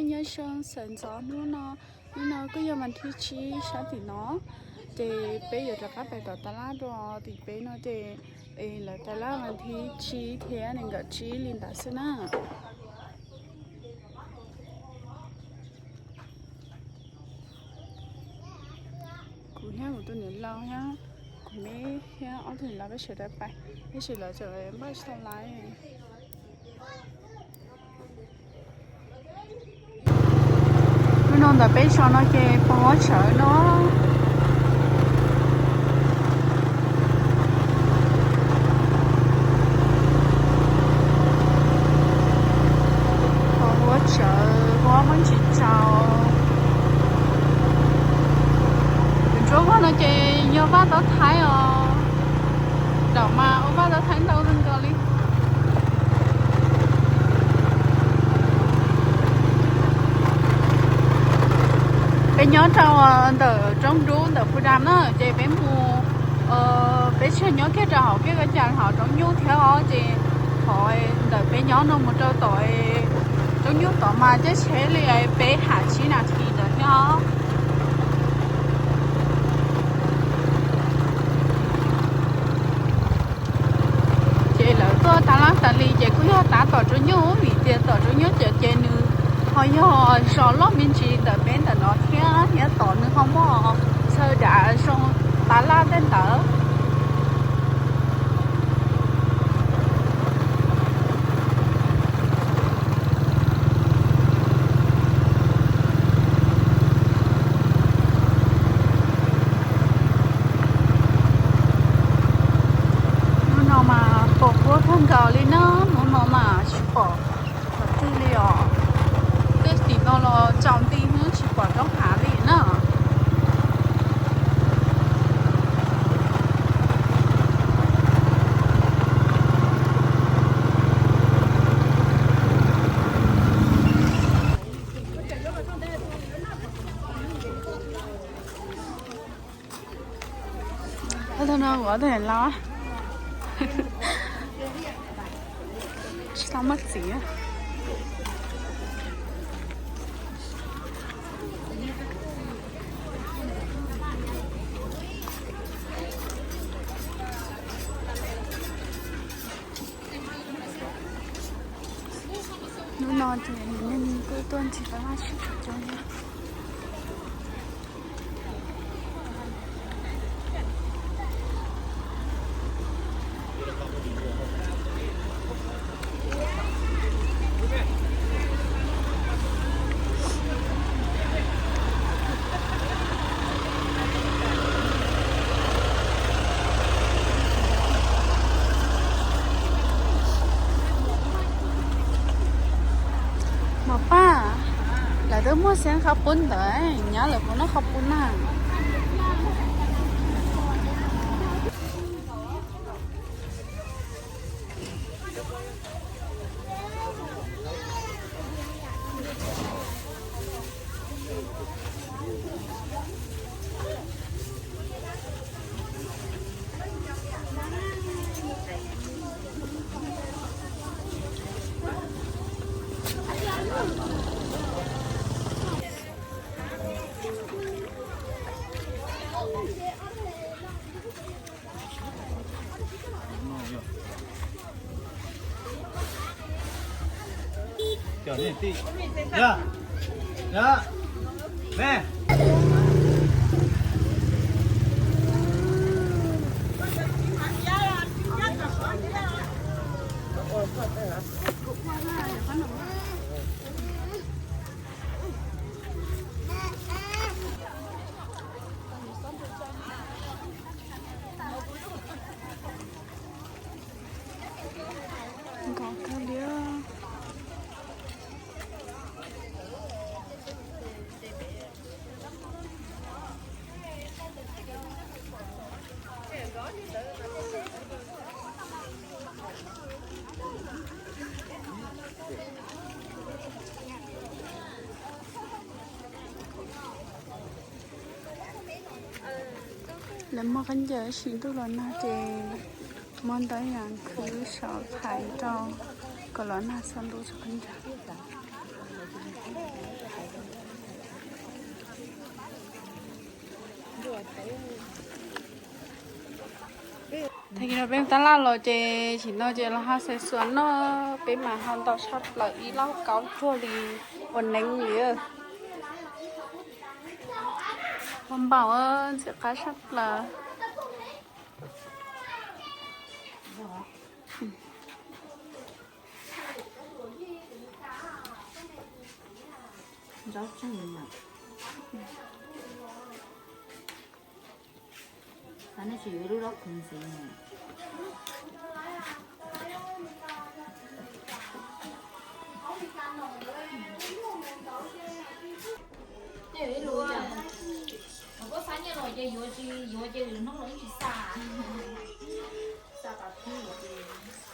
Nyob zoo sawv ntxov hnub no, hnub no kuj yog vas thib tsib sab tim no, ces peb yuav rov qab pais tom tas laj rau tim peb no ces lawv tas laj vas thib tsib thiab nees nkaum tsib li ntawd xwb na. Kuv thiab kuv tus niam laus thiab kuv me thiab ob tug niam laus peb sawv daws pais, tab sis lawv tseem npaj tsis tau lawm. Hnub no ntawm peb zos no ces pos huab tsawv no. Pos huab tsawv, huab muab ntsis tsaus. Tus ntsuab vog no ces yog vaj tau thaib os. Zaum mas ua vaj tau thaib ntau kawg nkaus li. Peb nyob rau ntawm roob dub ntawm Phu Dam na, ces peb mus, peb tsis nyob kiag rau hauv kiag ko cas hauv roob nyuj thiab os, ces qhov ntawm peb nyob no mus rau tom roob nyuj tod mas caij tsheb li peb ham tsib nas this ntawd thiab os. Ces lawv tuaj tas laj tas li ces kuj yog tab tom roob nyuj, vim tias tom roob nyuj ces, ces nws ho yog zos loj me ntsis ntawm peb ntawm no thiab, nyob tod nws ho muaj chaw dav zoo tas laj tej ntawd. Hnub no mas pos huab kawg nkaus li na, hnub no mas tsis pom qhov twg li os. Tej tim no los tsaus nti hnub tsis pom roob hav li na. Ov, tau no ua tau los tsis tau muaj txiv. Hnub no ces neeg kuj tuaj ntsis vaj sib tso cov. Mos Paj, lawv twb muaj xeeb qhov pub ntawd, nyab lawv puas noj qhov pub na? Nkos kawg li. Lawv muaj khaub ncaws ib sim ntuj los nag ces muab ntau yam khwb saum thaiv rau kom los nag txhob ntub txog khaub ncaws. Peb tab laj los ces sim no ces los ho xaws xuas noj, peb mas ho ntau tshaj plaws ib lauj kaub cuag li ua neeb li. Ua npaum ntxim qab tshaj plaws. Nej tsis yuav lub zaub khuv ntxiv no. Koj xav nyiaj los ces yuav, tsis yuav ces lwm hnub los yeej tsis xa. Xa tas thib ces